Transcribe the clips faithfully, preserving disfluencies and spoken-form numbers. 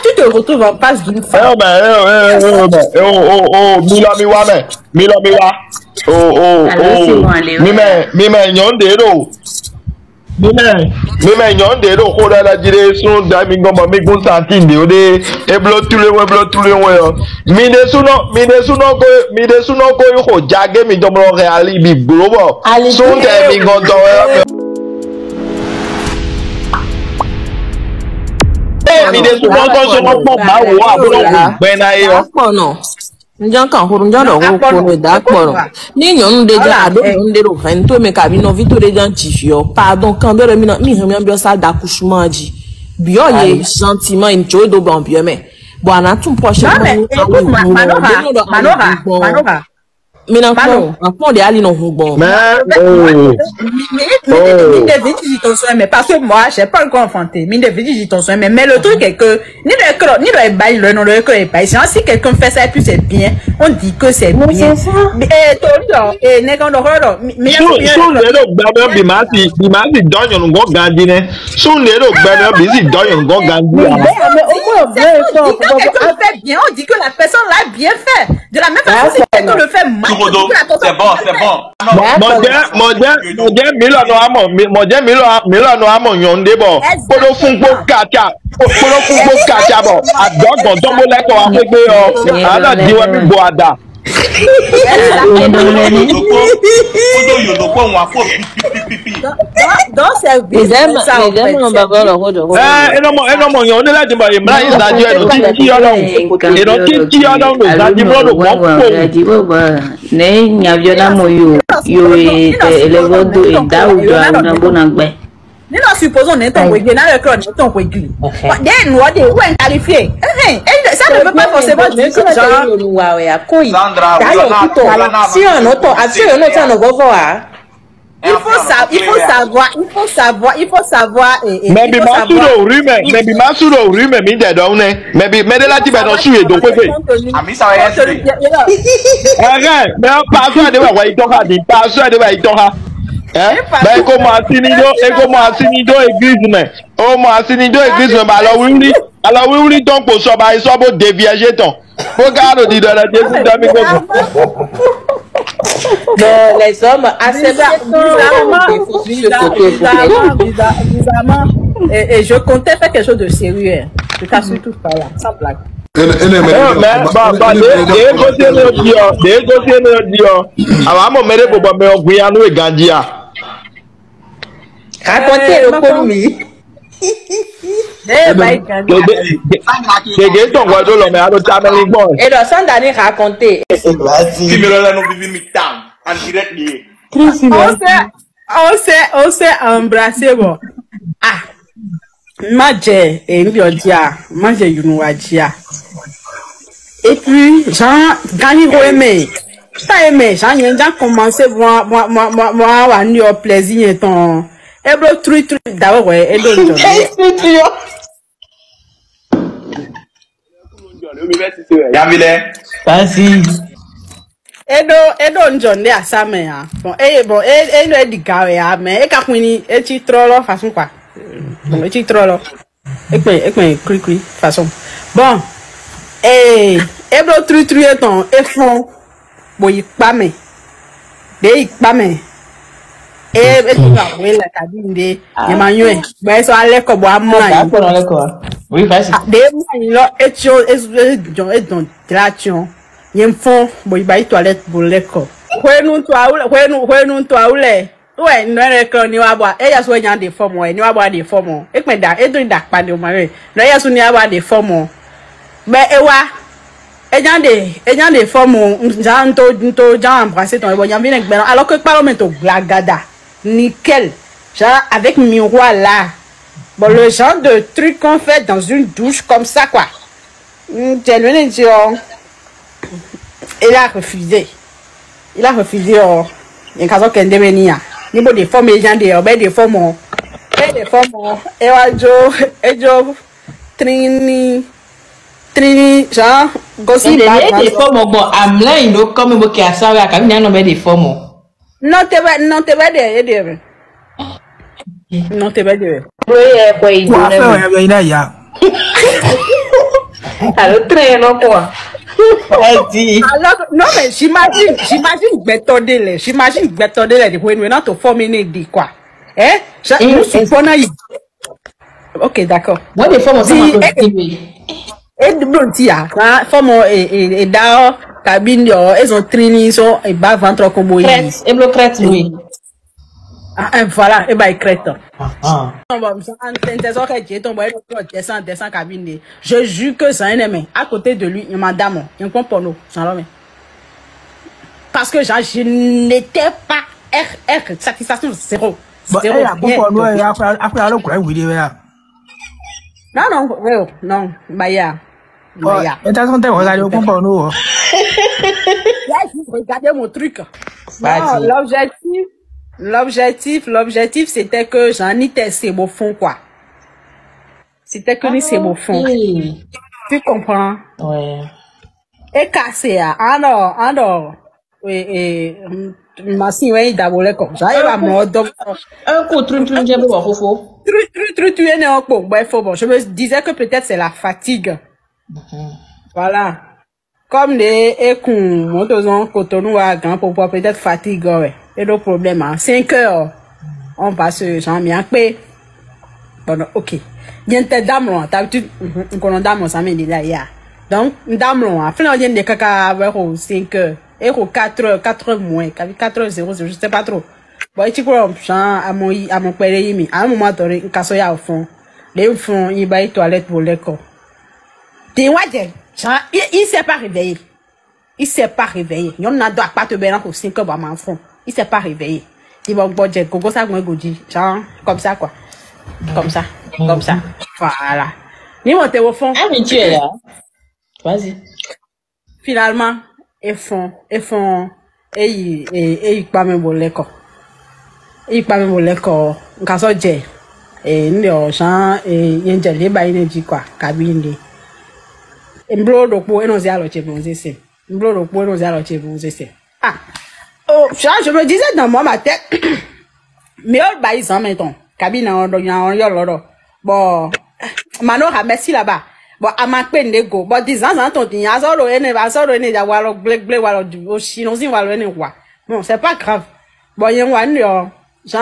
Tu te retrouves en face d'une femme. Eo mɛ, eo, eo, eo, eo mɛ, eo, o, o, mi lɔ mi wá mɛ, mi lɔ mi wá. O, o, Alo, o, c'est bon, allez, mi ouais. Mɛ, mi mɛ nyɔnu ɖe ɖo. Mi mɛ, mi mɛ nyɔnu ɖe ɖo xó ɖe lɛ́ɛ jí ɖe, súnnu da mi gɔn bɔ mi gún santin ɖe ó ɖe, e bló tlú e wɛ, e bló tlú e wɛ ɔ́. Mi ɖésúnɔ, mi ɖésúnɔ ko, mi ɖésúnɔ ko yi xo jagé mi dɔn bɔ hɛn ali bǐ gbló bɔ Ali súnnu tɛ mi gɔn dɔ wɛ ɔ́. Ee, mi ɖésúnɔ ko sɔ́ nɔ kpɔ́n Mawu ɔ́, abo nɔ hu gbɛn ná é ɔ́. Akpɔnɔ. Njɔ kan xuru njɔ ɖɔ xuru xuru da kpɔnɔ. Ni nyɔnu ɖe jɛ ado nyɔnu ɖe ɖo hɛn to mɛ kabi nɔvi to ɖe jɛ dzivi ɔ. Pardon, kan ɖɔ mi na mi hɛn mi biɔ sa da kusuma ji. Biɔ ye gentiment in jo do ban biɔ mɛ. Bon, ana tun pɔshe. Non, mais écoute, ma- Manora, Manora, Manora. Mi na kpɔn, akpɔn de ali nɔ hun gbɔn. Mais, oh, mi mi mi mi devine si ton soin, mais parce que moi j'ai pas encore enfanté. Mi devine si ton soin, mais mais le truc est que ni le école ni le bail le nom le école est bail. Sinon, si quelqu'un fait ça et puis c'est bien, on dit que c'est bien. Mais c'est ça. Et toi, et n'est qu'on aura mais Sun sun de ɖo gbɛmɛ bi ma si bi ma si dɔ nyɔnu gɔn gandi nɛ. Sun de ɖo gbɛmɛ bi si dɔ nyɔnu gɔn gandi. Mais au moins bien ça, on dit que quelqu'un fait bien, on dit que la personne l'a bien fait. De la même façon, si quelqu'un le fait mal, on dit que la personne c'est bon, c'est bon. Mɔjɛ mɔjɛ mɔjɛ mi lɔ nɔ amɔ mɔjɛ mi lɔ mi lɔ nɔ amɔ nyɔnu ɖe bɔ kpoɖo fún kpo kata kpoɖo fún kpo kata bɔ adɔ gbɔn dɔn bó lɛ kɔ wá xégbé ɔ anɔ di wɛ mi bɔ ada. Kódó yòdò kó wọn kó pipipipi. Donc c'est bizarre ça en fait. Ɛ enɔmɔ enɔmɔ yɛn o ne la di ma ye mla yi zadi ɛ nɔ titi ɔ dɔn e nɔ titi ɔ dɔn do zadi mlɔ do mɔ kpo. Ne nyaviɔ na mo yo yo e elevɔ do e da o jɔ awu na bo na gbɛ. Ni nɔ supposons nɛ tɔn wegbe na yɔ kɔ nɛ tɔn wegbe. Ɖe nuɔ ɖe wɛ n qualifie. Ehe, et ça ne veut pas forcément dire que genre. Sandra, d'ailleurs, plutôt si on entend, si on entend nos voix, il faut sa- il faut savoir, il faut savoir, il faut savoir. Mɛ bi ma su ɖo ru mɛ mɛ bi ma su ɖo ru mɛ mi dɛ dɔn nɛ mɛ bi mɛ de la ti bɛ nɔ su ye do kpekpe. Ami sa wɛ yɛ se. Ɛhɛn, mɛ pasɔ de wɛ wɛ itɔ ha di pasɔ de wɛ itɔ ha. Ɛ bɛ eko mɔ asini do eko mɔ asini do eglise mɛ o mɔ asini do eglise mɛ ba alɔ wuli alɔ wuli tɔn kpo sɔ ba yi sɔ bo de viɛje tɔn. Bó ká ɖo ɖiɖɔ ɖe Jesu dá mì kó. Non, les hommes acceptent toujours de défoncer ce côté pour les bizarrement, bizarrement, bizarrement, et, et je comptais faire quelque chose de sérieux. Hein. Je t'assure tout ça là, sans blague. Ene ene mɛ. Ɛ mɛ ba ba de de gosi ene di ɔ de gosi ene di ɔ awa mɔ mɛ de bɔbɔ mɛ ɔ gbiya nu e ganji a. Racontez le konu mi. Gègé tɔn gbɔdɔ lɔ mɛ alo tamɛli gbɔn. Et donc sans d'aller raconter. Kimelo la no vivi mi tam en direct lié. On s'est, on s'est, on s'est embrassé bon. Ah, má jẹ èyí bí ọjà, má jẹ yùnú wa jìyà. Et puis, Jean, Gani Roemé, ça aimé, Jean, il a commencé, moi, moi, moi, moi, moi, à nous plaisir, ton. Eblo trui trui dawe hwɛ eɖo ŋjɔ. Yavi lɛ. Pasi. Eɖo eɖo ŋjɔ ne asamɛ ya. Bon, eye bon, e e ɖo eɖi ga wɛ ya, mɛ e ka kun ni etsi trɔ lɔ fasun kwa. Bon, etsi trɔ lɔ. Ekpɛn ekpɛn kwlikwi fasun. Bon, ee eɖo trui trui etɔn efɔn. Bo yi kpa mɛ. Ɖe yi kpa mɛ. E e ti va hwe lɛ kabi ɖe. Ye ma nyɔe. Bɔ e sɔ alɛ kɔ bɔ amla yi. Akpɔ nɔ lɛ kɔ. Oui, vas-y. Ɖe mla yi lɔ etso e e dɔn e dɔn jla tiɔn. Ye fɔn bo yi ba yi toilette bo lɛ kɔ. Hwenu to awu lɛ hwenu hwenu to awu lɛ. Wɛ nɔ lɛ kɔ ni wa bɔ e yɛ so nya de fɔ mɔ e ni wa bɔ de fɔ mɔ. E kpɛ da e do da kpa de o ma lɛ. Nɔ yɛ so ni wa bɔ de fɔ mɔ. Bɛ e wa. Ejan ɖe ejan ɖe fɔmu nzan nto nto jan embrasser ton ebo nyavi ne gbɛnɔ alors que kpalo mɛ to glagada nickel, genre avec miroir là. Bon, le genre de truc qu'on fait dans une douche comme ça quoi. Tɛnue ne ti ɔ. Il a refusé. Il a refusé ɔ. Yɛn ka sɔ kɛ ndé bɛ niya. Ni bo de fɔmu ejan ɖe ɔ bɛ de fɔmu ɔ. Bɛ de fɔmu ɔ. E wa jo e jo. Trini trini genre gosi. Ede ba ne te fɔ mɔ gbɔ amlɛ yi ɖo kɔmi bo ke asawe akabi nya nɔ bɛ de fɔ mɔ. Nɔ te bɛ nɔ te bɛ de e de bɛ. Nɔ te bɛ de bɛ. Bro ye kɔ yi do ne bɛ. Yina ya. Alo trɛn nɔ kɔ. Ɛ di. Alors, non, mais j'imagine, j'imagine gbɛtɔ ɖé lɛ, j'imagine gbɛtɔ ɖé lɛ, de hwenu ena to fɔ mi ne di quoi. Hein? Je, Mm, nous suppose na yi. Ok, d'accord. Wọ́n de fọ́ọ̀mù sọ́mọ Di- tó ti wé. E blonde ya, hein, fɔmɔ e e e da ɔ, kabine ɔ, ezɔn trini sɔ e ba ventre kɔn bo yi. Crête, eblo crête wé. Ah, hein, voilà, e ba yi crête. Non, bon, ça, en tête, ça, ok, j'ai ton boy, descend, descend, cabine. Je jure que ça, un aimé. À côté de lui, il y a madame, il y a un porno, ça, là, mais. Parce que genre, je n'étais pas R R, satisfaction zéro. Bon, Zéro, ẹ yà rien. púpọ̀ ní ẹ, après alókùnrin wìí rẹ. Non, non, ouais, oh, non, bah, yeah. Bah, yeah. Ẹ tá sọ́n tẹ̀ wọ́n láti ó púpọ̀ ní o. Là, je regardais mon truc. Non, Vas-y. L'objectif, l'objectif, l'objectif, c'était que j'en étais c'est beau fond, quoi. C'était que ni c'est beau fond. Hmm. Tu comprends? Ouais. Et cassé, ah, ah non, ah non. Et, et, mm, ma si, ouais, d'abord, les comme ça, il va me donc. Un coup, trum trum, j'ai beau faux. Tru, tru, tru, tu es né en pot. Bref, bon, je me disais que peut-être c'est la fatigue. Voilà. Comme les écons, mon tozon, Cotonou, à Grand Popo, peut-être fatigue, ouais. Et le problème, à cinq heures, on passe, j'en ai un peu. Bon, ok. Bien, t'es dame, là, t'as tu, on a dame, ça me dit là, ya. Donc, dame, là, à fin, on vient de caca avec au cinq heures. Et au quatre heures, quatre heures moins, quatre heures zéro zéro, je sais pas trop. Bon, et tu crois, genre, à mon, à mon père, il à un moment donné, il casse au fond. Les fonds, il va aux toilettes pour les corps. T'es ouais, genre, il, il s'est pas réveillé. Il s'est pas réveillé. Il y en a deux à quatre heures, au cinq heures, bah, mon front. Il s'est pas réveillé. Il va au budget, gogo ça, moi, goji. Genre, comme ça, quoi. Comme ça, comme ça. Voilà. Ni mon téléphone. Ah, mais tu es là. Vas-y. Finalement, e fɔn e fɔn e yi e e yi kpa mɛ bo lɛ kɔ, e yi kpa mɛ bo lɛ kɔ, nka sɔ jɛ e n ɖe ɔ zan e nyɛ jɛ lě ba yi ne jí kɔ kabi n ɖe. N bló ɖokpó e nɔ zé alɔ ce bɔn zé se, n bló ɖokpó e nɔ zé alɔ ce bɔn zé se. Ah, oh, ça, je me disais dans moi ma tête, mais oh, bah, ils en mettent, kabi na ɔn nya ɔn yɔ lɔ dɔ. Bon, mano ha merci là-bas. Bon, a ma kpe ne go. Bon, di zan zan ton di azɔ lo ene azɔ lo ene ya wa lo gble gble wa lo o si no zin wa lo ene wa. Bon, c'est pas grave. Bon, yẹn wa ne ɔ. Genre,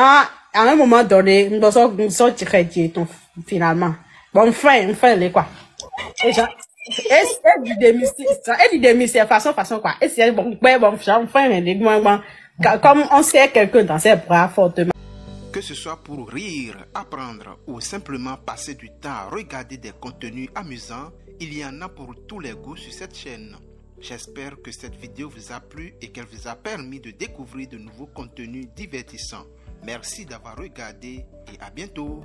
à un moment donné, n bɔ sɔ n sɔ ti xɛ di ton finalement. Bon, n fɛ n fɛ le quoi. Et genre, et et di demi si et di demi c'est façon façon quoi. Et c'est bon, ouais, bon, genre, n fɛ le bon bon. Comme on sait quelqu'un dans ses bras fortement. Que ce soit pour rire, apprendre ou simplement passer du temps à regarder des contenus amusants, il y en a pour tous les goûts sur cette chaîne. J'espère que cette vidéo vous a plu et qu'elle vous a permis de découvrir de nouveaux contenus divertissants. Merci d'avoir regardé et à bientôt.